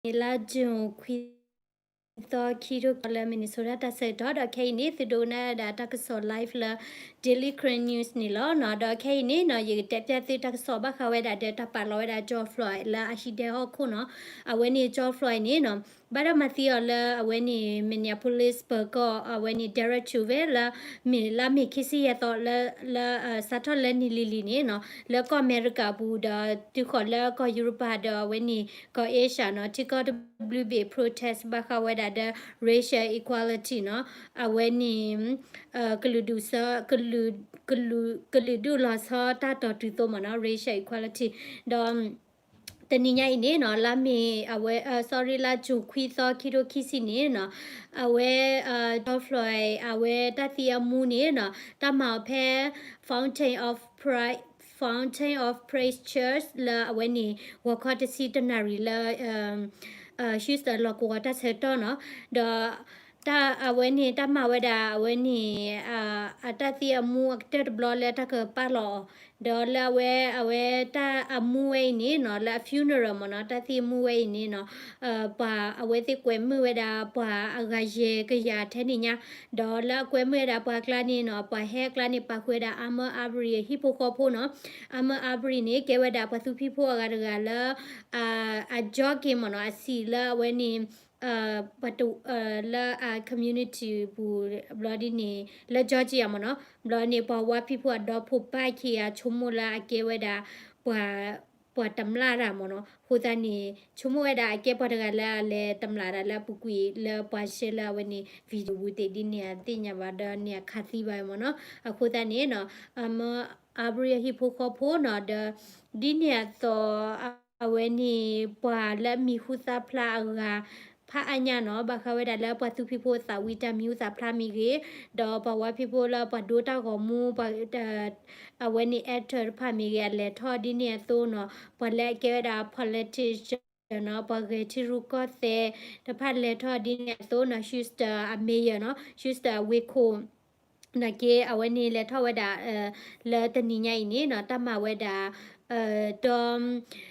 လါယူၤခွံသီ ခံထိခံဆံလၢ Minnesota တၢ်ဆၢကတီၢ် ဒီးခဲအံၤန့ၣ် သုဒိကနၣ်ဝဲဒၣ်တၢ်ကစီၣ် live လၢ Daily Karen News န့ၣ်လီၤနီၤ. ဒီးခဲအံၤန့ၣ်နီၤ ယကတဲပျၢ်သုတၢ်ကစီၣ်ဘၣ်ဃးဝဲဒၣ်ဒီးတၢ်ပာ်လီၤဝဲဒၣ် George Floyd လၢအဟံၣ်ဒဲဟီၣ်ခိၣ်နီၤ. အဝဲန့ၣ် George Floyd န့ၣ်နီၤ ဘၣ်တၢ်မၤသံအီၤလၢအဝဲန့ၣ် Minneapolis ပၢၤကီၢ် အဝဲန့ၣ် Derek Chauvin လၢ မ့ၢ်လါမ့ၤခံဆံယဲၢ်သီလၢ လၢ စးထီၣ်လၢနံၤလံၤလံၤန့ၣ်နီၤ လၢကီၢ်အမဲရကၤအပူၤ ဒီးတုၤဃီၤလၢကီၢ်ယူရပၤ ဒီးအဝဲန့ၣ် ကီၢ် Asia နီၤ ထံကီၢ်တဘျုးဘ့ၣ် protest ဘၣ်ဃးဝဲဒၣ်ဒီး racial equality နီၤ အဝဲန့ၣ် ကလုာ်ဒူၣ်ဆၢ ကလုာ် ကလုာ်ဒူၣ်လီၤဆီတၢ်တီၤတုၤသိးမ့ၢ်နီၤ racial equality ဒီး တနံၤညါအံၤန့ၣ်နီၤ လါမ့ၤ အဝဲ sorry လါယူၤခွံသီ ခံထိခံဆံန့ၣ်နီၤ အဝဲ George Floyd အဝဲတၢ်သံအမူန့ၣ်နီၤ တၢ်မၤအီၤဖဲ Fountain of Praise, Fountain of Praise Church လၢအဝဲန့ၣ် ဂီၤခီတဆံတနၣ်ရံၣ်လၢ Houston လီၢ်ကဝီၤတၢ်ဆၢကတီၢ်နီၤ ဒီး တၢ်အဝဲန့ၣ် တၢ်မၤဝဲဒၣ် အဝဲန့ၣ် အတၢ်သံအမူအကတၢၢ်တဘျီလၢတၢ်ကပာ်လီၤအီၤ ဒီးလၢအဝဲ အဝဲတၢ်အမူဝဲအံၤန့ၣ်နီၤ လၢအ funeral မ့ၢ်နီၤ တၢ်သံအမူဝဲအံၤန့ၣ်နီၤ ပှၤအဝဲသ့ၣ်ကွဲးမုာ်ဝဲဒၣ် ပှၤအဂၤယဲၢ်ကယၤထဲန့ၣ်ညါ ဒီးလၢအကွဲးမုာ်ဝဲဒၣ်ပှၤအကျါန့ၣ်နီၤ ပှၤဟဲအကျါန့ၣ် ပာ်ဃုာ်ဝဲဒၣ် Ahmaud Arbery အဟံၣ်ဖိဃီဖိနီၤ Ahmaud Arbery န့ၣ် ကဲဝဲဒၣ်ပှၤသူဖံးဖိအဂၤတဂၤလၢ အ jockey မ့ၢ်နီၤ အစံးလၢအဝဲန့ၣ် ပှၤတ လၢအ community ပူၤ ဘျီဒ်န့ၣ် လၢ Georgia မ့ၢ်နီၤ ဘျီန့ၣ် ပှၤဝါဖံးဖိအဒီဖိပၢ်ခံဂၤ ဆိကမိၣ်လၢအကဲဝဲဒၣ် ပှၤ ပှၤတမျၢ်တၢ်မ့ၢ်နီၤ အဃိသတးန့ၣ် ဆိကမိၣ်ဝဲဒၣ်အကဲပှၤတဂၤလၢအလဲၤတမျၢ်တၢ်လၢအပူၤကွံာ်လၢပှၤရှဲလၢအဝဲန့ၣ် video ပူၤသ့ၣ်ဒ်န့ၣ်အသ့ၣ်ညါဘၣ်ဒီးန့ၣ်အခးသံဘၣ်မ့ၢ်နီၤ အဃိသတးန့ၣ်နီၤ Ahmaud Arbery အဟံၣ်ဖိဃီဖိနီၤ ဒီး ဒ်န့ၣ်အသိး အဝဲန့ၣ် ပှၤလၢအမံၤဟူသၣ်ဖျါအဂၤ ဖးအါညါနီၤ ဘၣ်ဃးဝဲဒၣ်လၢပှၤသူဖံးဖိသးဝံၣ်တၢ်မံၤဟူသၣ်ဖျါမ့ၢ်ဂ့ၤ, ဒီးပှၤဝါဖံးဖိလၢပှၤဒိတၢ်ဂီၤမူ ပှၤ အဝဲန့ၣ် actor တဖၣ်မ့ၢ်ဂ့ၤ အလဲၤထီၣ်ဒ်န့ၣ်အသိးနီၤ ပှၤလၢအကဲဝဲဒၣ် politician နီၤ ပှၤဂဲၤထံရူၢ်ကီၢ်သဲးတဖၣ်လဲၤထီၣ်ဒ်န့ၣ်အသိးနီၤ Houston အ mayor နီၤ Houston အဝ့ၢ်ခိၣ် နာ်က့ အဝဲန့ၣ်လဲၤထီၣ်ဝဲဒၣ် လၢတနံၤညါအံၤန့ၣ်နီၤ တၢ်မၤဝဲဒၣ် ဒီး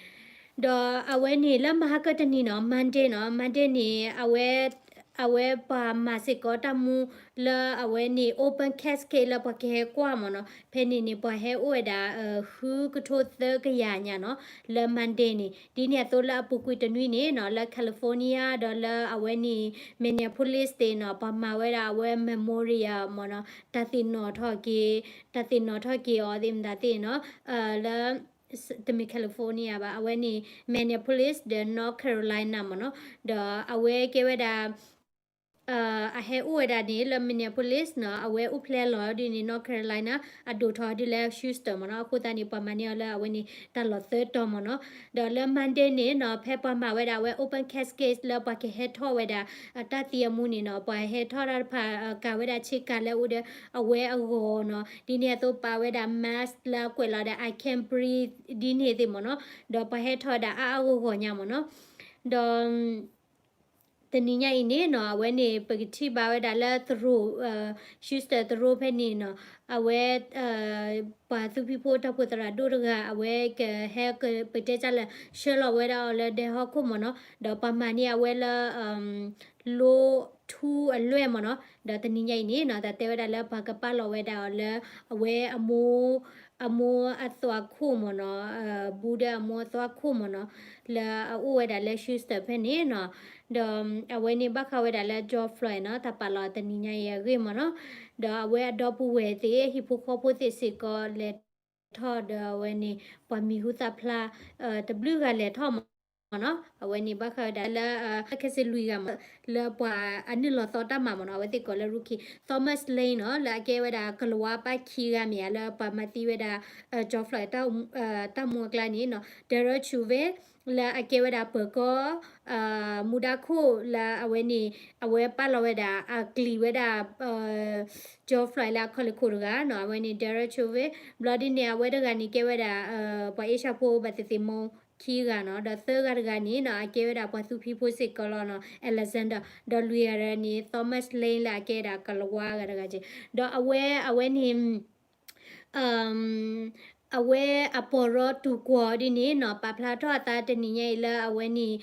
ဒီးအဝဲန့ၣ်လၢမဟါကတနံၤနီၤ Monday န့ၣ် Monday န့ၣ် အဝဲ အဝဲပှၤမၤစ့ၢ်ကီးတၢ်မူလၢအဝဲန့ၣ် open casket လၢပှၤကဟဲကွၢ်မ့ၢ်နီၤ ဖဲန့ၣ်န့ၣ် ပှၤဟဲအိၣ်ဝဲဒၣ် ဃုကထိသၢကယၤညါနီၤ လၢ Monday န့ၣ် ဒ်န့ၣ်အသိးလၢအပူၤကွံာ်တနွံန့ၣ်နီၤ လၢ California ဒီးလၢအဝဲန့ၣ် Minneapolis သ့ၣ်နီၤ ပှၤမၤဝဲဒၣ်အဝဲ memorial မ့ၢ်နီၤ တၢ်သ့ၣ်နီၣ်ထီၣ်က့ၤ တၢ်သ့ၣ်နီၣ်ထီၣ်က့ၤအီၤသ့ၣ်မတၤသ့ၣ်နီၤ လၢ တမ့ၢ် California ဘၣ် အဝဲန့ၣ် Minneapolis ဒီး North Carolina မ့ၢ်နီၤ ဒီးအဝဲကဲဝဲဒၣ် အဟဲအိၣ်ဝဲဒၣ်န့ၣ်လၢ Minneapolis နီၤ အဝဲအိၣ်ဖျဲၣ်လီၤဒ်န့ၣ် North Carolina အဒိၣ်ထီၣ်ဒ်လၢ Houston မ့ၢ်နီၤ အဃိသတးန့ၣ် ပှၤမၤန့ၢ်အီၤလၢအဝဲန့ၣ် တၢ်လီၢ်သၢတီၤမ့ၢ်နီၤ ဒီးလၢ Monday န့ၣ်နီၤ ဖဲပှၤမၤဝဲဒၣ်အဝဲ open casket လၢပှၤကဟဲထီၣ်ဝဲဒၣ် အတၢ်သံအမူန့ၣ်နီၤ ပှၤဟဲထီၣ်တၢ်တဖၣ် ကၤဝဲဒၣ်ဆ့ကၤလၢအအိၣ်ဒီးအဝဲအဂီၢ်နီၤ ဒ်န့ၣ်အသိးပာ်ဝဲဒၣ် mask လၢအကွဲးလီၤဒီး I can't breathe ဒ်န့ၣ်သ့ၣ်မ့ၢ်နီၤ ဒီးပှၤဟဲထီၣ်ဝဲဒၣ်အါအါဂီၢ်ဂီၢ်ညါမ့ၢ်နီၤ ဒီး တနံၤညါအံၤန့ၣ်နီၤ အဝဲန့ၣ် ပကထံၣ်ဘၣ်ဝဲဒၣ်လၢသရိာ် Houston သရိာ်ဖဲန့ၣ်နီၤ အဝဲ ပှၤသူဖံးဖိတၢ်ဖိသရၣ်ဒိၣ်တဂၤ အဝဲကဟဲကပတဲတၢ်လၢ ဆှၢလီၤဝဲဒၣ်အီၤလၢဒဲဟီၣ်ခိၣ်မ့ၢ်နီၤ ဒီးပှၤမၤန့ၢ်အဝဲလၢ လိထူအလွဲၢ်မ့ၢ်နီၤ ဒီးတနံၤညါအံၤန့ၣ်နီၤ တၢ်တဲဝဲဒၣ်လၢပှၤကပာ်လီၤဝဲဒၣ်အီၤလၢ အဝဲအမိၢ် အမိၢ်အသွါခိၣ်မ့ၢ်နီၤ ဘူးဒီးအမိၢ်အသွါခိၣ်မ့ၢ်နီၤ လၢအအိၣ်ဝဲဒၣ်လၢ Houston ဖဲန့ၣ်နီၤ ဒီးအဝဲန့ၣ်ဘၣ်ဃးဝဲဒၣ်လၢ George Floyd နီၤ တၢ်ပာ်လီၤတနံၤညါအံၤအဂ့ၢ်မ့ၢ်နီၤ ဒီးအဝဲအဒီပုၢ်ဝဲၢ်သ့ၣ် ဟံၣ်ဖိဃီဖိသ့ၣ်စ့ၢ်ကီးလဲၤထီၣ်ဒီးအဝဲန့ၣ် ပှၤမံၤဟူသၣ်ဖျါ တဘျုးဂၤလဲၤထီၣ်မ့ၢ်နီၤ အဝဲန့ၣ်ဘၣ်ဃးဝဲဒၣ်လၢ ခဲစ့လွံၢ်ဂၤမ့ၢ် လၢပှၤအနုာ်လီၤသီတၢ်မၤမ့ၢ်နီၤ အဝဲသ့ၣ်ကိးလၢ rookie Thomas Lane နီၤ လၢအကဲဝဲဒၣ်ကလၤဝါပၣ်ခံဂၤမ့ၢ်ဧါ လၢပှၤမၤသံဝဲဒၣ် George Floyd တၢ်မူအကျါန့ၣ်နီၤ Derek Chauvin လၢအကဲဝဲဒၣ်ပၢၤကီၢ် မူဒါခိၣ်လၢအဝဲန့ၣ် အဝဲပာ်လီၤဝဲဒၣ် အကျံၤဝဲဒၣ် George Floyd လၢအခီၣ်လ့ၢ်ခိၣ်တဂၤနီၤ အဝဲန့ၣ် Derek Chauvin ဘျီဒ်န့ၣ် အဝဲတဂၤန့ၣ် ကဲဝဲဒၣ် ပှၤအ့ၡၢၣ်ဖိဘၣ်သ့ၣ်သ့ၣ်မိၢ်ခံဂၤနီၤ ဒီးသၢဂၤတဂၤန့ၣ်နီၤ အကဲဝဲဒၣ်ပှၤသူဖံးဖိစ့ၢ်ကီးလီၤနီၤ Alexander ဒီးလွံၢ်ဂၤတဂၤန့ၣ် Thomas Lane လၢအကဲဒၣ်ကလၤဝါဂၤတဂၤက့ ဒီးအဝဲ အဝဲန့ၣ် အ အဝဲအပီၢ်ရီတူၢ်ကွီၢ်ဒ်န့ၣ်နီၤ ပာ်ဖျါထီၣ်အသးတနံၤညါအံၤလၢအဝဲန့ၣ်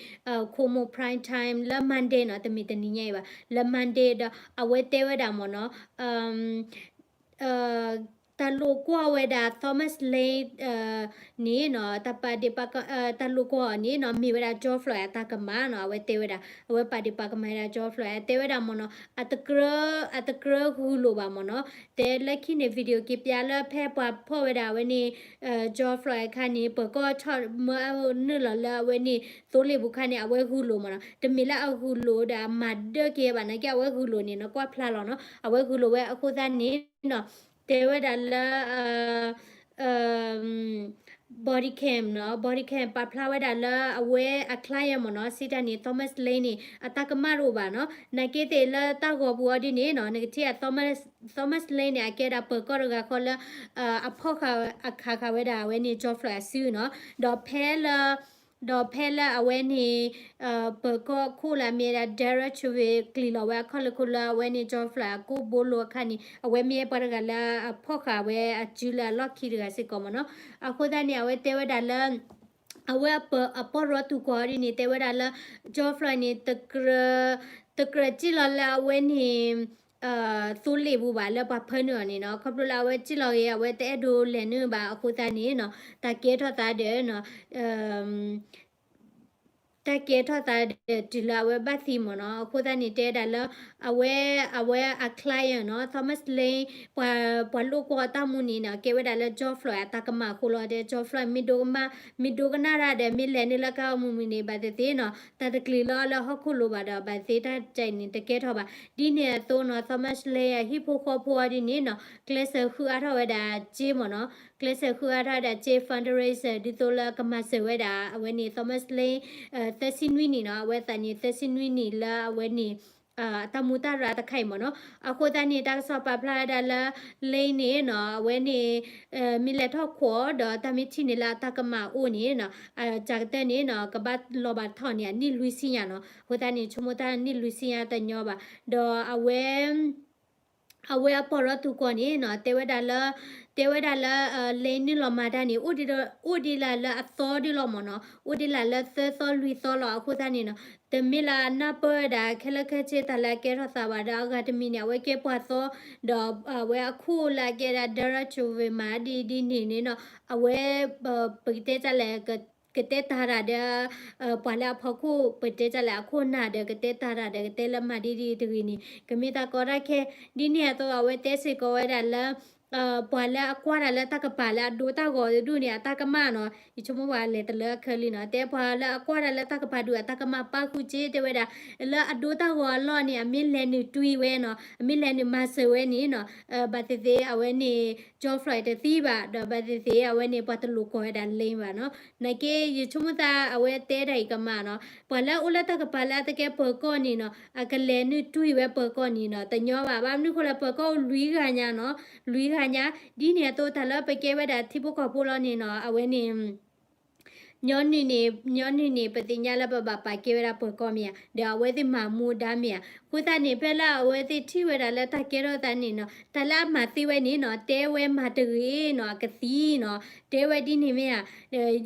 Cuomo Prime Time လၢ Monday နီၤ တမ့ၢ်တနံၤညါအံၤဘၣ် လၢ Monday ဒီး အဝဲတဲဝဲဒၣ်မ့ၢ်နီၤ တၢ်လိာ်ကွီၢ်ဝဲဒၣ် Thomas Lane န့ၣ်နီၤ တၢ်ပာ်ဒ့ၣ်ပာ်က တၢ်လိာ်ကွီၢ်အီၤန့ၣ်နီၤ မ့ၢ်ဝဲဒၣ် George Floyd အတၢ်ကမၣ်နီၤ အဝဲတဲဝဲဒၣ် အဝဲပာ်ဒ့ၣ်ပာ်ကမၣ်ဝဲဒၣ် George Floyd တဲဝဲဒၣ်မ့ၢ်နီၤ အတကြၢး အတကြၢးဂုာ်လိာ်ဘၣ်မ့ၢ်နီၤ တဲလၢခံန့ၣ် video က့ၤပျါလၢဖဲပှၤဖီၣ်ဝဲဒၣ်အဝဲန့ၣ် George Floyd အခါန့ၣ် ပၢၤကီၢ်ထီၣ်မၢနုာ်လီၤလၢအဝဲန့ၣ် သိလ့ၣ်ပူၤခါန့ၣ် အဝဲဂုာ်လိာ်မ့ၢ်နီၤ တမ့ၢ်လၢအဂုာ်လိာ်ဒီးအမၤဒၢက့ၤဘၣ် နာ်က့အဝဲဂုာ်လိာ်န့ၣ်နီၤ ကွၢ်ဖျါလီၤနီၤ အဝဲဂုာ်လိာ်ဝဲအဃိသတးန့ၣ်နီၤ တဲဝဲဒၣ်လၢ body cam နီၤ body cam ပာ်ဖျါဝဲဒၣ်လၢအဝဲအ client မ့ၢ်နီၤ စံးတၢ်န့ၣ် Thomas Lane န့ၣ် အတၢ်ကမၣ်တအိၣ်ဘၣ်နီၤ နာ်က့သ့ၣ်လၢတၢ်ဂီၤပူၤအီၤဒ်န့ၣ်နီၤ နကထံၣ် Thomas Lane န့ၣ် အကဲဒၣ်ပၢၤကီၢ်တဂၤဃီလၢ အဖီၣ်ဃာ်အခးဃာ်ဝဲဒၣ်အဝဲန့ၣ် George Floyd အစုနီၤ ဒီးဖဲလၢ ဒီးဖဲလၢအဝဲန့ၣ် ပၢၤကီၢ်ခိၣ်လၢအမ့ၢ်ဒၣ် Derek Chauvin ကလံၤလီၤဝဲအခီၣ်လၢခိၣ်လၢအဝဲန့ၣ် George Floyd အကိၣ်ဘိလိၤအခါန့ၣ် အဝဲမ့ၢ်ပှၤတဂၤလၢအဖီၣ်ဃာ်ဝဲအစုလၢအလီၢ်ခံတဂၤစ့ၢ်ကီးမ့ၢ်နီၤ အဃိသတးန့ၣ် အဝဲတဲဝဲဒၣ်လၢ အဝဲအပီၢ်ရီတူၢ်ကွီၢ်ဒ်န့ၣ် တဲဝဲဒၣ်လၢ George Floyd န့ၣ် တကြၢး တကြၢးစံၣ်လီၤလၢအဝဲန့ၣ် သိလ့ၣ်ပူၤဘၣ်လၢပှၤဖၢနုာ်အီၤန့ၣ်နီၤ ခီဖျိလၢအဝဲစံၣ်လီၤဂ့ၤ အဝဲတအဲၣ်ဒိးလဲၤနုာ်ဘၣ်အဃိသတးန့ၣ်နီၤ တၢ်ကဲထီၣ်သးဒီး တၢ်ကဲထီၣ်သးဒီးတုၤလၢအဝဲဘၣ်သံမ့ၢ်နီၤ အဃိသတးန့ၣ် တဲဒၣ်လၢ အဝဲ အဝဲအ client နီၤ Thomas Lane ပှၤ ပှၤလိာ်ကွီၢ်အတၢ်မူန့ၣ်နီၤ ကဲဝဲဒၣ်လၢ George Floyd အတၢ်ကမၣ်အဃိလီၤ တဲ George Floyd မ့ၢ်ဒိကမၣ် မ့ၢ်ဒိကနၣ်တၢ်ဒီး မ့ၢ်လဲၤနုာ်လၢကါအီၤမုၢ်မုၢ်န့ၣ် ဘၣ်သ့ၣ်သ့ၣ်နီၤ တၢ်တကျံၤလီၤလၢဟီၣ်ခိၣ်လိၤဘၣ်ဒီး ဘၣ်သ့ၣ်တၢ်တၢ်အံၤန့ၣ် တကဲထီၣ်ဘၣ် ဒ်န့ၣ်အသိးနီၤ Thomas Lane အဟံၣ်ဖိဃီဖိအီၤဒ်န့ၣ်နီၤ ကျဲးစၢးဃုအါထီၣ်ဝဲဒၣ်စ့မ့ၢ်နီၤ ကျဲးစၢးဃုအါထီၣ်ဝဲဒၣ်စ့ fundraiser ဒ်သိးလၢကမၤစၢၤဝဲဒၣ် အဝဲန့ၣ် Thomas Lane သၢဆံနွံနံၣ်နီၤ အဝဲသးန့ၣ် သၢဆံနွံနံၣ်လၢအဝဲန့ၣ် အတၢ်မူတၢ်ရၤတခါအံၤမ့ၢ်နီၤ အဃိသတးန့ၣ် တၢ်ကစီၣ်ပာ်ဖျါဝဲဒၣ်လၢ Lane န့ၣ်နီၤ အဝဲန့ၣ် မ့ၢ်လဲၤထီၣ်ခိးဒီးတၢ်မ့ၢ်ထံၣ်န့ၣ်လၢအတၢ်ကမၣ်အိၣ်န့ၣ်နီၤ ကၢ်ကတၢၢ်န့ၣ်နီၤ ကဘၣ်လီၤဘၣ်ထီၣ်န့ၣ် အနံၣ်လွံၢ်ဆံညါနီၤ အဃိသတးန့ၣ် ဆိကမိၣ်တၢ်နံၣ်လွံၢ်ဆံညါတညီဘၣ် ဒီးအဝဲ အဝဲအပီၢ်ရီတူၢ်ကွီၢ်န့ၣ်နီၤ တဲဝဲဒၣ်လၢ တဲဝဲဒၣ်လၢ Lane နုာ်လီၤမၤတၢ်န့ၣ် အိၣ်ဒံးလၢအသီဒံးလီၤမ့ၢ်နီၤ အိၣ်ဒံးလၢလၢသၢသီလွံၢ်သီလီၤ အဃိသတးန့ၣ်နီၤ တမ့ၢ်လၢအနၢ်ပၢၢ်ဝဲဒၣ်ခဲလၢာ်ခဲဆ့တၢ်လၢအကဲထီၣ်သးဘၣ်ဒီး အဂၤတမံၤန့ၣ် အဝဲကဲပှၤသီ ဒီးအဝဲအခိၣ်လၢအကဲဒၣ် Derek Chauvin မၤဒ်ဒ်န့ၣ်န့ၣ်နီၤ အဝဲ ပကတဲတၢ်လဲၣ် ကတဲတၢ်တၢ်ဒီး ပှၤလၢအဖီခိၣ် ပတဲတၢ်လဲၣ် အခိၣ်နၢ်ဒီး ကတဲတၢ်တၢ်ဒီး ကတဲလၢမၤဒ်ဒ်တဂ့ၤန့ၣ် ကမ့ၢ်တၢ်ကီတၢ်ခဲ ဒ်န့ၣ်အသိး အဝဲတဲစ့ၢ်ကီးဝဲဒၣ်လၢ ပှၤလၢအကွၢ်တၢ်လၢတၢ်ကပၤလၢအဒိတၢ်ဂီၤတဒူၣ်န့ၣ် အတၢ်ကမၣ်နီၤ ယဆိကမိၣ်ပှၤလဲၤတလၢအခၢလံနီၤ တဲပှၤလၢအကွၢ်တၢ်လၢတၢ်ကပၤဒူၣ်အတၢ်ကမၣ်ပၣ်ဃုာ်က့ တဲဝဲဒၣ် လၢအဒိတၢ်ဂီၤအလီၢ်န့ၣ် အမ့ၢ်လဲၤနုာ်တွံၢ်ဝဲနီၤ အမ့ၢ်လဲၤနုာ်မၤစၢၤဝဲန့ၣ်နီၤ ဘၣ်သ့ၣ်သ့ၣ် အဝဲန့ၣ် George Floyd တသံဘၣ် ဒီးဘၣ်သ့ၣ်သ့ၣ် အဝဲန့ၣ် ပှၤတလိာ်ကွီၢ်ဝဲဒၣ် Lane ဘၣ်နီၤ နာ်က့ ယဆိကမိၣ်သးအဝဲတဲဒၣ်အံၤကမၣ်နီၤ ပှၤလၢအအိၣ်လၢတၢ်ကပၤလၢအတကဲပၢၤကီၢ်န့ၣ်နီၤ အကလဲၤနုာ်တွံၢ်ဝဲပၢၤကီၢ်န့ၣ်နီၤ တညီဘၣ် ဘၣ်မနုၤဃိလၢပၢၤကီၢ်အိၣ်လွံၢ်ဂၤညါနီၤ လွံၢ်ဂၤညါ ဒ်န့ၣ်အသိးတၢ်လၢပကဲဝဲဒၣ်ထံဖိကီၢ်ဖိလီၤန့ၣ်နီၤ အဝဲန့ၣ် ညီနုၢ်န့ၣ် ညီနုၢ်န့ၣ် ပသ့ၣ်ညါလၢပဘၣ်ပာ်ကဲဝဲဒၣ်ပၢၤကီၢ်မ့ၢ်ဧါ ဒီးအဝဲသ့ၣ်မၤမူဒါမ့ၢ်ဧါ အဃိသတးန့ၣ် ဖဲလၢအဝဲသ့ၣ်ထံၣ်ဝဲဒၣ်လၢတၢ်ကဲထီၣ်သးန့ၣ်နီၤ တၢ်လၢအမၤသ့ဝဲန့ၣ်နီၤ တဲဝဲမၤတဂ့ၤနီၤ အကသံနီၤ တဲဝဲဒ်န့ၣ်မ့ၢ်ဧါ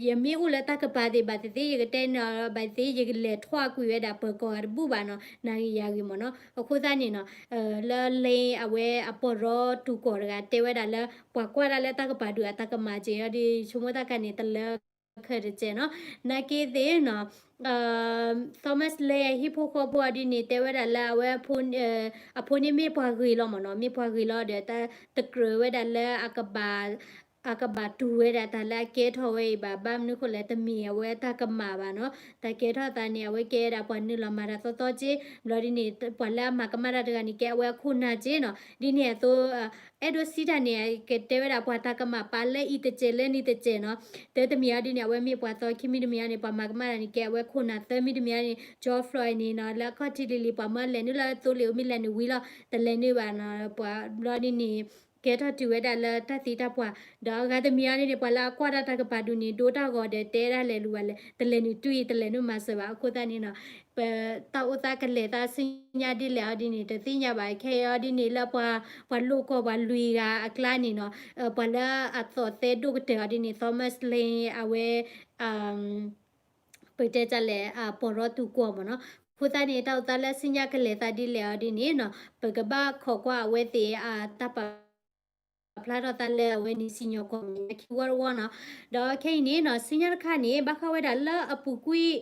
ယမ့ၢ်အိၣ်လၢတၢ်ကပၤသ့ၣ်ဘၣ်သ့ၣ်သ့ၣ် ယကတဲနီၤ ဘၣ်သ့ၣ်သ့ၣ် ယကလဲၤထွါကွံာ်ဝဲဒၣ်ပၢၤကီၢ်တဘူၣ်ဘၣ်နီၤ နၤဂ့ၤယၤဂ့ၤမ့ၢ်နီၤ အဃိသတးန့ၣ်နီၤ လၢ Lane အဝဲအပီၢ်ရီတူၢ်ကီၢ်တဂၤ တဲဝဲဒၣ်လၢ ပှၤကွၢ်တၢ်လၢတၢ်ကပၤဒူၣ်အတၢ်ကမၣ်က့ၤအီၤဒီး ဆိကမိၣ်တၢ်ခါန့ၣ် တလၢခဲတကဲနီၤ နာ်က့သ့ၣ်နီၤ Thomas Lane အဟံၣ်ဖိဃီဖိအီၤဒ်န့ၣ် တဲဝဲဒၣ်လၢအဝဲ အဖိန့ၣ်မ့ၢ်ပှၤဂ့ၤလီၤမ့ၢ်နီၤ မ့ၢ်ပှၤဂ့ၤလီၤဒီး တကြၢးဝဲဒၣ်လၢ အကဘၣ်တူၢ်ဝဲဒၣ်တၢ်လၢအကဲထီၣ်ဝဲအံၤဘၣ် ဘၣ်မနုၤဃိလဲၣ် တမ့ၢ်အဝဲတၢ်ကမၣ်ဘၣ်နီၤ တၢ်ကဲထီၣ်သးန့ၣ် အဝဲကဲဒၣ်ပှၤနုာ်လီၤမၤတၢ်သီသီက့ ဘျီဒ်န့ၣ် ပှၤလၢအမၤကမၣ်တၢ်တဂၤန့ၣ် ကဲအဝဲအခိၣ်နၢ်က့နီၤ ဒ်န့ၣ်အသိး အဲၣ်ဒိးစံးတၢ်န့ၣ် ကတဲဝဲဒၣ်ပှၤတၢ်ကမၣ်ပာ်လၢအံၤတစဲးလၢန့ၣ်တစဲးနီၤ တၢ်တမံၤအီၤဒ်န့ၣ် အဝဲမ့ၢ်ပှၤသီ ခံမံၤတမံၤအီၤန့ၣ် ပှၤမၤကမၣ်တၢ်န့ၣ် ကဲအဝဲခိၣ်နၢ် သၢမံၤတမံၤအီၤန့ၣ် George Floyd န့ၣ်နီၤ လၢအခီၣ်ထံးလံၤလံၤ ပှၤမၢလဲၤနုာ်လၢသိလ့ၣ်အိၣ် မ့ၢ်လဲၤနုာ်ဝံၤလီၤ တလဲၤနုာ်ဘၣ်နီၤ ပှၤဘျီဒ်န့ၣ် ကဲထီၣ်တုၤဝဲဒၣ်လၢတၢ်သံတၢ်ပှၢ် ဒီးအဂၤတမံၤအီၤဒ်န့ၣ် ပှၤလၢအကွၢ်တၢ်တၢ်ကပၤဒူၣ်န့ၣ် ဒိတၢ်ဂီၤဒီးတဲဒၣ်လဲၤလူၤဘၣ်လဲၣ် တလဲၤနုာ်တွံၢ် တလဲၤနုာ်မၤစၢၤဘၣ် အဃိသတးန့ၣ်နီၤ တၢ်အိၣ်သးကလဲၤသးဆူညါဒ်လဲၣ်အီၤဒ်န့ၣ် တသ့ၣ်ညါဘၣ်. ခဲအံၤအီၤဒ်န့ၣ် လၢပှၤ ပှၤလိၣ်ကီၢ်ပှၤလွံၢ်ဂၤအကျါန့ၣ်နီၤ, ပှၤလၢအသီၣ်သဲဒိၣ်ကတၢၢ်အီၤဒ်န့ၣ် Thomas Lane အဝဲ ပတဲတၢ်လဲၣ် ပီၢ်ရီတူၢ်ကွီၢ်မ့ၢ်နီၤ. အဃိသတးန့ၣ် တၢ်အိၣ်သးလၢဆူညါကလဲၤသးဒ်လဲၣ်အီၤဒ်န့ၣ်နီၤ, ပကဘၣ်ခိးကွၢ်အဝဲသ့ၣ်အတၢ်ပာ်ဖျါထီၣ်သးလၢအဝဲန့ၣ် စံၣ်ညီၣ်ကွီၢ်မဲာ်ညါခံဝီတဝီနီၤ. ဒီးခဲအံၤန့ၣ်နီၤ ဆူညါတခါန့ၣ် ဘၣ်ဃးဝဲဒၣ်လၢအပူၤကွံာ်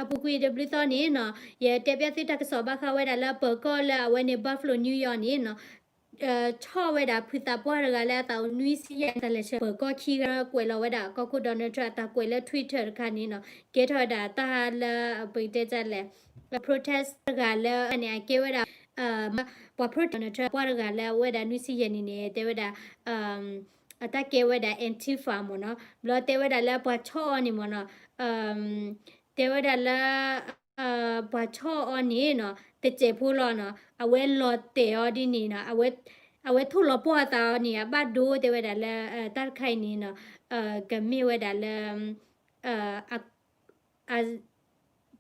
အပူၤကွံာ်တဘျုးသီန့ၣ်နီၤ, ယတဲပျဲသုတၢ်ကစီၣ်ဘၣ်ဃးဝဲဒၣ်လၢပၢၤကီၢ်လၢအဝဲန့ၣ် Buffalo New York န့ၣ်နီၤ ဆီၣ်ဝဲဒၣ်ဖုသးပှၢ်တဂၤလၢအသးအိၣ်နွံဆံယဲၢ် တၢ်လဲၤဆှၢပၢၤကီၢ်ခံဂၤ ကွဲးလီၤဝဲဒၣ်ကီၢ်ခိၣ် Donald Trump အတၢ်ကွဲးလၢ Twitter တခါန့ၣ်နီၤ, ကဲထီၣ်ဝဲဒၣ်တၢ်လၢပတဲတၢ်လဲၣ် protest တဂၤလၢန့ၣ် အကဲဝဲဒၣ် ပှၤ protest Donald Trump ပှၢ်တဂၤလၢအဝဲဒၣ်နွံဆံယဲၢ်နံၣ်န့ၣ် တဲဝဲဒၣ် အတၢ်ကဲဝဲဒၣ် Antifa မ့ၢ်နီၤ, ဘျီတဲဝဲဒၣ်လၢပှၤဆီၣ်အီၤန့ၣ်မ့ၢ်နီၤ, တဲဝဲဒၣ်လၢ ပှၤဆီၣ်အီၤန့ၣ်နီၤ တစဲးဖိလီၤနီၤ, အဝဲလီၤတဲာ်အီၤဒ်န့ၣ်နီၤ, အဝဲထိၣ်လီၤပှီၢ်အသးအီၤန့ၣ် အဘၣ်ဒိတဲဝဲဒၣ်လၢ တၢ်တခါအံၤန့ၣ်နီၤ, ကမ့ၢ်ဝဲဒၣ်လၢ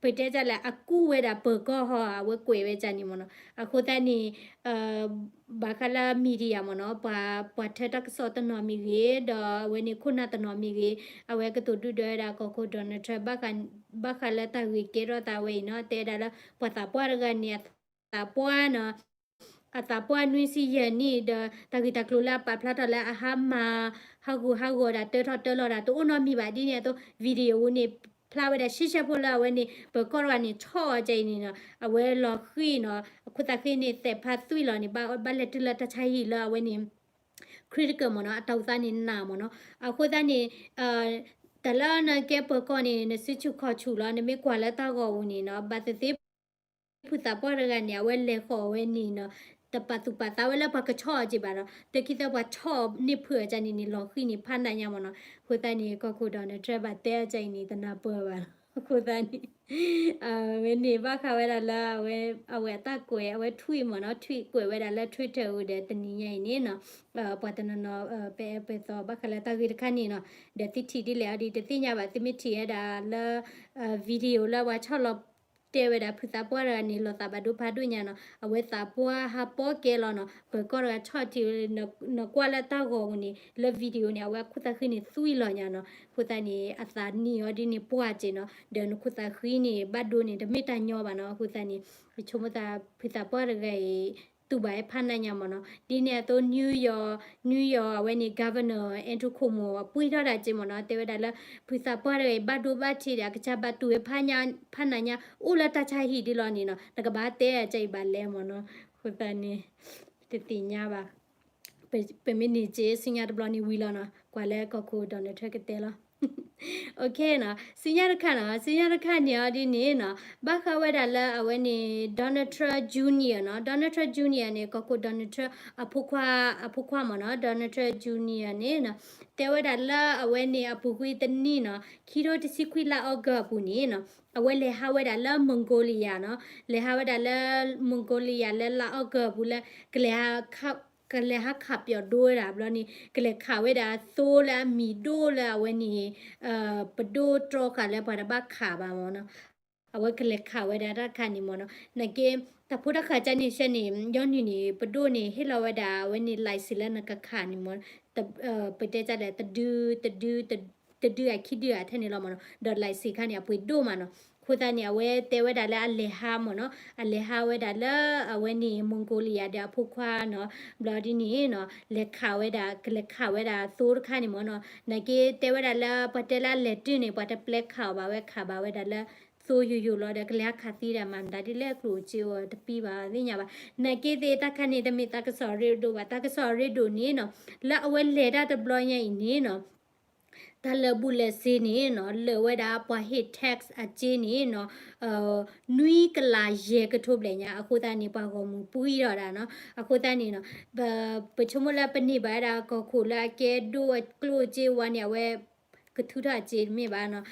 ပတဲတၢ်လၢအကူၣ်ဝဲဒၣ်ပၢၤကီၢ်ဟီ အဝဲကွဲးဝဲဒ်န့ၣ်မ့ၢ်နီၤ. အဃိသတးန့ၣ် ဘၣ်ဃးလၢ media မ့ၢ်နီၤ, ပှၤ ပှၤထၢတၢ်ကစီၣ်တနီၤမ့ၢ်ဂ့ၤ, ဒီးအဝဲန့ၣ်ခိၣ်နၢ်တနီၤမ့ၢ်ဂ့ၤ, အဝဲကတိၤဒုၣ်ဒွဲဝဲဒၣ်ကီၢ်ခိၣ် Donald Trump ဘၣ်ဃးလၢတၢ်ဂ့ၢ်ကဲထီၣ်သးဝဲအံၤနီၤ, တဲဝဲဒၣ်လၢပှၤသးပှၢ်တဂၤန့ၣ် အသးပှၢ်နီၤ, အသးပှၢ်နွံဆံယဲၢ်နံၣ်ဒီး တၢ်ဂ့ၢ်တၢ်ကျိၤလၢအပာ်ဖျါထီၣ်လၢအဟါမၢ် ဟးဂူာ်ဟးဂီၤဒၣ်တၢထီၣ်တၢလီၤဒၣ် တအိၣ်နီတမံၤဘၣ်ဒ်န့ၣ်အသိး video န့ၣ် ဖျါဝဲဒၣ်ရှဲရှဲဖိလၢအဝဲန့ၣ် ပၢၤကီၢ်တဂၤန့ၣ် ဆီၣ်အီၤကဲအံၤန့ၣ်နီၤ, အဝဲလီၤဃံၤနီၤ, အခိၣ်သးဃံန့ၣ် သဲးဖးသွံၣ်လီၤန့ၣ် ဘၣ်လဲၤတုၤလၢတၢ်ဆါဟံၣ်လၢအဝဲန့ၣ် critical မ့ၢ်နီၤ, အတၢ်အိၣ်သးန့ၣ်နးမ့ၢ်နီၤ. အဃိသတးန့ၣ် တၢ်လၢနကဲပၢၤကီၢ်န့ၣ် နစုဆူၣ်ခီၣ်ဆူၣ်လီၤ, နမ့ၢ်ကွၢ်လၢတၢ်ဂီၤပူၤန့ၣ်နီၤ, ဘၣ်သ့ၣ်သ့ၣ် ဖုသးပှၢ်တဂၤန့ၣ် အဝဲလဲၤဃီၤဝဲန့ၣ်နီၤ, တပာ်သူၣ်ပာ်သးဝဲလၢပှၤကဆီၣ်အီၤကဲဘၣ်နီၤ, တခံသၢပှၤဆီၣ်န့ၢ်ဖုးအီၤကဲန့ၣ်န့ၣ် လီၤဃံၤန့ၣ်ဖးနးညါမ့ၢ်နီၤ. အဃိသတးန့ၣ် ကီၢ်ခိၣ် Donald Trump ဘၣ်တဲအီၤကဲအံၤန့ၣ် တနၢ်ပၢၢ်ဘၣ်လီၤ. အဃိသတးန့ၣ် အဝဲန့ၣ်ဘၣ်ဃးဝဲဒၣ်လၢအဝဲ အဝဲအတၢ်ကွဲး အဝဲ tweet မ့ၢ်နီၤ, tweet ကွဲးဝဲဒၣ်လၢ Twitter အူဒီးတနံၤညါအံၤန့ၣ်နီၤ, ပှၤတနီၤနီၤ ပအဲၣ်ပသီဘၣ်ဃးလၢတၢ်ဂ့ၢ်တခါန့ၣ်နီၤ, ဒီးသုထံၣ်ဒ်လဲၣ်အီၤဒ်တသ့ၣ်ညါဘၣ်, သုမ့ၢ်ထံၣ်ဝဲဒၣ်လၢ video လၢပှၤဆီၣ်လီၤတဲာ်ဝဲဒၣ်ဖုသးပှၢ်တဂၤန့ၣ် လီၤသးဘၣ်ဒိဖးဒိၣ်ညါနီၤ, အဝဲသးပှၢ်ဟးပီကဲလီၤနီၤ, ပၢၤကီၢ်တဂၤဆီၣ်ထံးဝဲ နကွၢ်လၢတၢ်ဂီၤပူၤန့ၣ် လၢ video န့ၣ် အဝဲအခိၣ်သးဃံန့ၣ်သွံၣ်လီၤညါနီၤ. အဃိသတးန့ၣ် အသးနံၤအီၤဒ်န့ၣ်ပှၢ်ကဲနီၤ, ဒီးနခိၣ်သးဃံန့ၣ် ဘၣ်ဒိန့ၣ် တမ့ၢ်တၢ်ညီဘၣ်နီၤ. အဃိသတးန့ၣ် ယဆိကမိၣ်သးဖုသးပှၢ်တဂၤအံၤ တူၢ်ဘၣ်ဝဲဖးနးညါမ့ၢ်နီၤ. ဒ်န့ၣ်အသိး New York, New York အဝဲန့ၣ် Governor Andrew Cuomo ပှံၢ်ထီၣ်ဒၣ်က့မ့ၢ်နီၤ, တဲဝဲဒၣ်လၢ ဖုသးပှၢ်တဂၤအံၤ ဘၣ်ဒိဘၣ်ထံးဒီး အကစၢ်ဘၣ်တူၢ်ဝဲဖးနးညါ အိၣ်လၢတၢ်ဆါဟံၣ်ဒ်လီၤန့ၣ်နီၤ, နကဘၣ်တဲအကစၢ်အံၤဘၣ်လဲၣ်မ့ၢ်နီၤ. အဃိသတးန့ၣ် တသ့ၣ်ညါဘၣ်. ပမ့ၢ်န့ၢ်က့ဆူညါတဘျီန့ၣ်ဝံၤလီၤနီၤ, ကွၢ်လၢကီၢ်ခိၣ် Donald Trump ကတဲလီၤ. ဆူညါတခါနီၤ, ဆူညါတခါန့ၣ်အီၤဒ်န့ၣ်နီၤ, ဘၣ်ဃးဝဲဒၣ်လၢအဝဲန့ၣ် Donald Trump Junior နီၤ, Donald Trump Junior န့ၣ် ကီၢ်ခိၣ် Donald Trump အဖိခွါ, အဖိခွါမ့ၢ်နီၤ, Donald Trump Junior န့ၣ်နီၤ, တဲဝဲဒၣ်လၢအဝဲန့ၣ်အပူၤကွံာ်တနံၣ်နီၤ, ခံထိတဆံခွံလါအီကူးအပူၤန့ၣ်နီၤ, အဝဲလဲၤဟးဝဲဒၣ်လၢ Mongolia နီၤ, လဲၤဟးဝဲဒၣ်လၢ Mongolia လၢလါအီကူးအပူၤလၢ ကလဲၤ ကလဲၤဟးခးပၠီၣ်ဒိဝဲဒၣ်ဘျီန့ၣ် ကလဲၤခးဝဲဒၣ်သိလၢအမံၤဒိၣ်လၢအဝဲန့ၣ် ပဒိၣ်တြီဃာ်လၢပှၤတဘၣ်ခးဘၣ်မ့ၢ်နီၤ. အဝဲကလဲၤခးဝဲဒၣ်တၢ်တခါန့ၣ်မ့ၢ်နီၤ. နာ်က့ တၢ်ဖိတၢ်ဃာ်ကန့ၣ်ဆဲန့ၣ် ယီၤနုၢ်န့ၣ် ပဒိၣ်န့ၣ် ဟ့ၣ်လီၤဝဲဒၣ်အဝဲန့ၣ် license လၢနကခးန့ၣ်မ့ၢ် ပတဲတၢ်လဲၣ် တဒု တဒု တဒုဧါခံဒုဧါထဲန့ၣ်လီၤမ့ၢ်နီၤ. ဒီး license ခါန့ၣ် အပှ့ၤဒိၣ်မးနီၤ. အဃိသတးန့ၣ် အဝဲတဲဝဲဒၣ်လၢအလဲၤဟးမ့ၢ်နီၤ, အလဲၤဟးဝဲဒၣ်လၢအဝဲန့ၣ် Mongolia ဒီးအဖိခွါနီၤ, ဘျီဒ်န့ၣ်နီၤ, လဲၤခးဝဲဒၣ် ကလဲၤခးဝဲဒၣ်သိတခါန့ၣ်မ့ၢ်နီၤ. နာ်က့တဲဝဲဒၣ်လၢ ပှၤတဲလၢအလဲၤတုၤန့ၣ် ပှၤတပျဲခးအီၤဘၣ်ဝဲ ခးဘၣ်ဝဲဒၣ်လၢသိယိယိလီၤဒီး ကလဲၤဟးခးသံဒၣ်မၤမတၤဒ်လဲၣ် ကျိၣ်စ့အိၣ်တပံဘၣ်သ့ၣ်ညါဘၣ်. နာ်က့သ့ၣ်တၢ်ခါန့ၣ် တမ့ၢ်တၢ်ကစီၣ်ရ့ဒိၣ်ဘၣ်, တၢ်ကစီၣ်ရ့ဒိၣ်န့ၣ်နီၤ, လၢအဝဲလဲၤတၢ်တဘျီညါအံၤန့ၣ်နီၤ တၢ်လၢာ်ဘူၣ်လၢာ်စ့ၤန့ၣ်နီၤ, လၢာ်ဝဲဒၣ်ပှၤဟ့ၣ် tax အစ့န့ၣ်နီၤ, နွံကလးယဲၢ်ကထိဘျဲၣ်ညါ, အဃိသတးန့ၣ် ပှၤဂီၢ်မုၢ်ပှံၢ်ထီၣ်ဒၣ်နီၤ. အဃိသတးန့ၣ်နီၤ, ပဆိကမိၣ်လၢပန့ၢ်ဘၣ်ဝဲဒၣ်ကီၢ်ခိၣ်လၢအကဲဒိၣ်ကျိၣ်စ့ဝါန့ၣ် အဝဲ ကထုးထီၣ်အစ့တမ့ၢ်ဘၣ်နီၤ.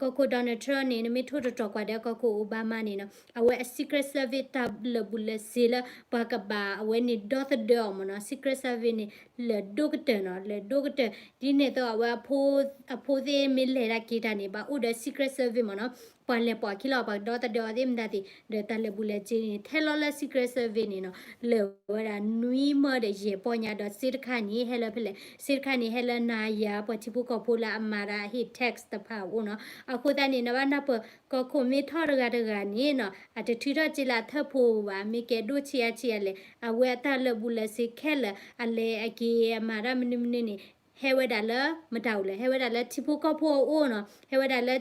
ကီၢ်ခိၣ် Donald Trump န့ၣ် နမ့ၢ်ထိၣ်သတြီၤကွၢ်ဒီးကီၢ်ခိၣ် Obama န့ၣ်နီၤ, အဝဲအ Secret Service တၢ်လၢာ်ဘူၣ်လၢာ်စ့ၤလၢ ပှၤကဘၣ်အဝဲန့ၣ်ဒီသဒၢအီၤမ့ၢ်နီၤ, Secret Service န့ၣ် လၢာ်ဒိၣ်ကတၢၢ်နီၤ, လၢာ်ဒိၣ်ကတၢၢ်. ဒ်န့ၣ်အသိးအဝဲ အဖိသ့ၣ်မ့ၢ်လဲၤတၢ်က့ၤတၢ်န့ၣ် ဘၣ်အိၣ်ဒီး Secret Service မ့ၢ်နီၤ. ပှၤလဲၤပိာ်အခံလီၤ ပှၤကဒီသဒၢအီၤသ့ၣ်မတၤသ့ၣ် ဒီးတၢ်လၢာ်ဘူၣ်လၢာ်စ့န့ၣ် ထဲလီၤလၢ Secret Service န့ၣ်နီၤ လၢာ်ဝဲဒၣ်နွံမၢဒီးယဲၢ်ပီညါ ဒီးစ့တခါန့ၣ် ဟဲလၢဖဲလဲၣ် စ့တခါန့ၣ် ဟဲလၢနၤယၤပှၤထံဖိကီၢ်ဖိလၢအမၤတၢ်ဟ့ၣ် tax တဖၣ်အအိၣ်နီၤ အဃိသတးန့ၣ် နဘၣ်နၢ်ပၢၢ် ကီၢ်ခိၣ်မ့ၢ်ထီၣ်တဂၤတဂၤန့ၣ်နီၤ အတထုးထီၣ်စ့လၢအထၢၣ်ဖိဘၣ် မ့ၢ်ကဲဒိၣ်ဆံးအါဆံးအါလဲၣ် အဝဲအတၢ်လၢာ်ဘူၣ်လၢာ်စ့ခဲလၢာ် အလဲၤအက့ၤအမၤတၢ်မနုၤမနုၤန့ၣ် ဟဲဝဲဒၣ်လၢ မတၤအိၣ်လဲၣ် ဟဲဝဲဒၣ်လၢထံဖိကီၢ်ဖိအအိၣ်နီၤ ဟဲဝဲဒၣ်လၢ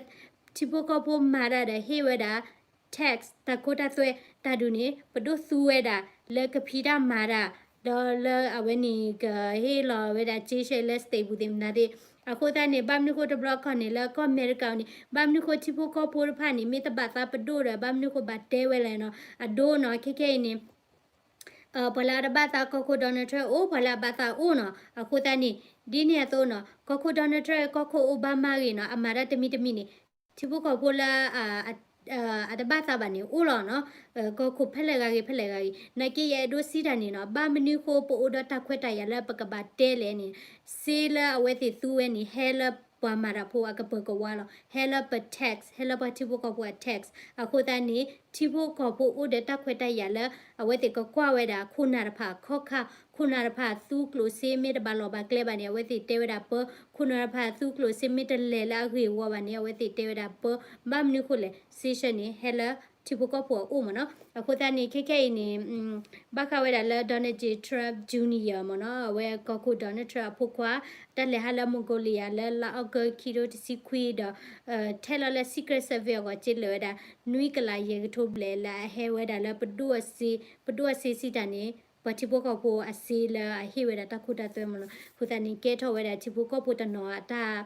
ထံဖိကီၢ်ဖိမၤတၢ်ဒီးဟ့ၣ်ဝဲဒၣ် tax တၢ်ခိတၢ်သွဲတၢ်ဒုးန့ၣ် ပဒိၣ်သူဝဲဒၣ်လၢကဖံးတၢ်မၤတၢ် ဒီးလၢအဝဲန့ၣ်ကဟ့ၣ်လီၤဝဲဒၣ် စ့ရှဲ လၢ state ပူၤသ့ၣ်မတၤသ့ၣ် အဃိသတးန့ၣ် ဘၣ်မနုၤဃိတဘျီခီန့ၣ် လၢကီၢ်အမဲရကၤန့ၣ် ဘၣ်မနုၤဃိထံဖိကီၢ်ဖိတဖၣ်န့ၣ် မ့ၢ်တဘၣ်သးပဒိၣ်ဒီး ဘၣ်မနုၤဃိဘၣ်တဲဝဲလဲၣ်နီၤ အဒိနီၤ ခဲခဲအံၤန့ၣ် ပှၤလၢအတဘၣ်သးကီၢ်ခိၣ် Donald Trump အိၣ် ပှၤလၢအဘၣ်သးအိၣ်နီၤ အဃိသတးန့ၣ် ဒ်န့ၣ်အသိးနီၤ ကီၢ်ခိၣ် Donald Trump ကီၢ်ခိၣ်အိၣ်ဘၣ်မၤဂ့ၤနီၤ အမၤတၢ်တမံၤတမံၤန့ၣ် ထံဖိကီၢ်ဖိလၢ အတဘၣ်သးဘၣ်န့ၣ် အိၣ်လီၤနီၤ ကီၢ်ခိၣ်ဖဲလဲၣ်ဂၤဂ့ၤ ဖဲလဲၣ်ဂၤဂ့ၤ နာ်က့ယအဲၣ်ဒိးစံးတၢ်န့ၣ်နီၤ ဘၣ်မနုၤဃိပအိၣ်ဒီးတၢ်ခွဲးတၢ်ယာ်လၢပကဘၣ်တဲလဲၣ်န့ၣ် စ့လၢအဝဲသ့ၣ်သူဝဲန့ၣ် ဟဲလၢပှၤမၤတၢ်ဖိအကပၢၤကဝါလီၤ ဟဲလၢပ tax ဟဲလၢပှၤထံဖိကီၢ်ဖိအ tax အဃိသတးန့ၣ် ထံဖိကီၢ်ဖိအိၣ်ဒီးတၢ်ခွဲးတၢ်ယာ်လၢ အဝဲသ့ၣ်ကကွၢ်ဝဲဒၣ် ခိၣ်နၢ်တဖၣ်အခီၣ်ခါ ခိၣ်နၢ်တဖၣ်သူကျိၣ်စ့မ့ၢ်တဘၣ်လီၢ်ဘၣ်ကျဲဘၣ်န့ၣ် အဝဲသ့ၣ်တဲဝဲဒၣ်ပၢ ခိၣ်နၢ်တဖၣ်သူကျိၣ်စ့မ့ၢ်တလဲၤလၢအဂ့ၢ်အဝီဘၣ်န့ၣ် အဝဲသ့ၣ်တဲဝဲဒၣ်ပၢ ဘၣ်မနုၤဃိလဲၣ် စ့ရှဲန့ၣ် ဟဲလၢထံဖိကီၢ်ဖိအအိၣ်မ့ၢ်နီၤ အဃိသတးန့ၣ် ခဲခဲအံၤန့ၣ် ဘၣ်ဃးဝဲဒၣ်လၢ Donald J Trump Junior မ့ၢ်နီၤ အဝဲကီၢ်ခိၣ် Donald Trump အဖိခွါ တၢ်လဲၤဟးလၢ Mongolia လၢလါအီကူးခံထိတဆံခွံဒီး ထဲလီၤလၢ Secret Service အဂီၢ် က့လၢာ်ဝဲဒၣ် နွံကလးယဲၢ်ကထိဘျဲၣ်လၢအဟဲဝဲဒၣ်လၢ ပဒိၣ်အစ့ ပဒိၣ်အစ့စံးတၢ်န့ၣ် ပှၤထံဖိကီၢ်ဖိအစ့လၢအဟ့ၣ်ဝဲဒၣ်တၢ်ခိတၢ်သွဲမ့ၢ်နီၤ အဃိသတးန့ၣ် ကဲထီၣ်ဝဲဒၣ်ထံဖိကီၢ်ဖိတနီၤအတၢ်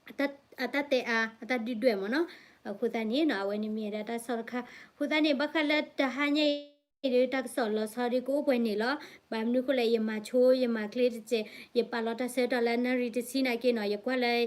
အတၢ်တဲအါ အတၢ်ဒုၣ်ဒွဲၣ်မ့ၢ်နီၤ အဃိသတးန့ၣ်နီၤ အဝဲန့ၣ်မ့ၢ်ဝဲဒၣ်တၢ်ကစီၣ်တခါ အဃိသတးန့ၣ် ဘၣ်ဃးလၢတဟါညါအံၤဒီး တၢ်ကစီၣ်လီၤဆီဒီးကအိၣ်ပှဲၤန့ၣ်လီၤ ဘၣ်မနုၤဃိလဲၣ် ယမၤဆိ ယမၤချ့တစဲး ယပာ်လီၤတၢ်ဆၢကတီၢ်လၢနၣ်ရံၣ်တဆံနာ်က့နီၤ ယကွၢ်လၢ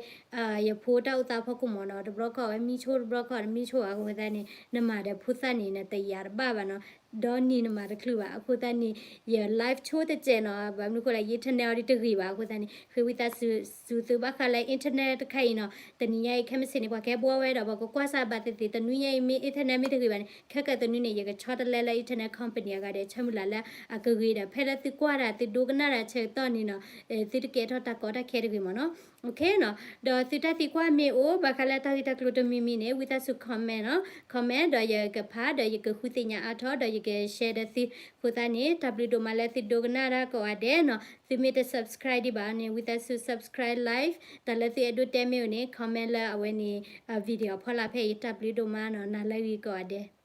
ယဖိတၢ်အိၣ်သးဖီခိၣ်မ့ၢ်နီၤ တဘျီခီၣ်ဝဲမံဆိတဘျီခီၣ် တမံဆိအဃိသတးန့ၣ် နမၤဒီးဖိသၣ်န့ၣ် နတယာ်တဘၣ်ဘၣ်နီၤ ဒီနံၤနမၤတချုးဘၣ် အဃိသတးန့ၣ် ယ live ဆိတစဲးနီၤ ဘၣ်မနုၤဃိလဲၣ် ယ internet အီၤဒ်တဂ့ၤဘၣ် အဃိသတးန့ၣ် ဃ့ဝံသးစူၤသုဘၣ်ဃးလၢ internet တခါအံၤနီၤ တနံၤညါအံၤ ခဲမုၢ်ဆ့ၣ်န့ၣ် ပှၤကဟဲဘှီဝဲဒီး ပကကွၢ်စၢ်ဘၣ်သ့ၣ်သ့ၣ် တနွံညါအံၤမ့ၢ် internet မ့ၢ်တဂ့ၤဘၣ်န့ၣ် ခဲကတနွံန့ၣ် ယကဆီတလဲလၢ internet company အဂၤဒီး ဆၢမုၢ်လၢ်လၢအကဂ့ၤဒီး ဖဲလၢသုကွၢ်တၢ် သုဒိကနၣ်တၢ်ဆၢကတီၢ်န့ၣ်နီၤ သုတကဲထီၣ်တၢ်ကီတၢ်ခဲတဂ့ၤမ့ၢ်နီၤ OK နီၤ ဒီးသုတၢ်သံကွၢ်မ့ၢ်အိၣ် ဘၣ်ဃးလၢတၢ်ဂ့ၢ်တၢ်ကျိၤတမံၤမံၤန့ၣ် ဝံသးစူၤ comment နီၤ comment ဒီးယကဖး ဒီးယကဃုသ့ၣ်ညါအါထီၣ် ဒီးယက share ဒီးသု အဃိသတးန့ၣ် တၢ်ဘျုးဒိၣ်မးလၢသုဒိကနၣ်တၢ်ကိးဂၤဒဲးနီၤ သုမ့ၢ်တ subscribe ဒံးဘၣ်န့ၣ် ဝံသးစူၤ subscribe live တၢ်လၢသုအဲၣ်ဒိးတဲမ့ၢ်အိၣ်န့ၣ် comment လၢအဝဲန့ၣ် video အဖီလာ်ဖဲအံၤ တၢ်ဘျုးဒိၣ်မးနီၤ နၤလၢအဂ့ၤကိးဂၤဒဲး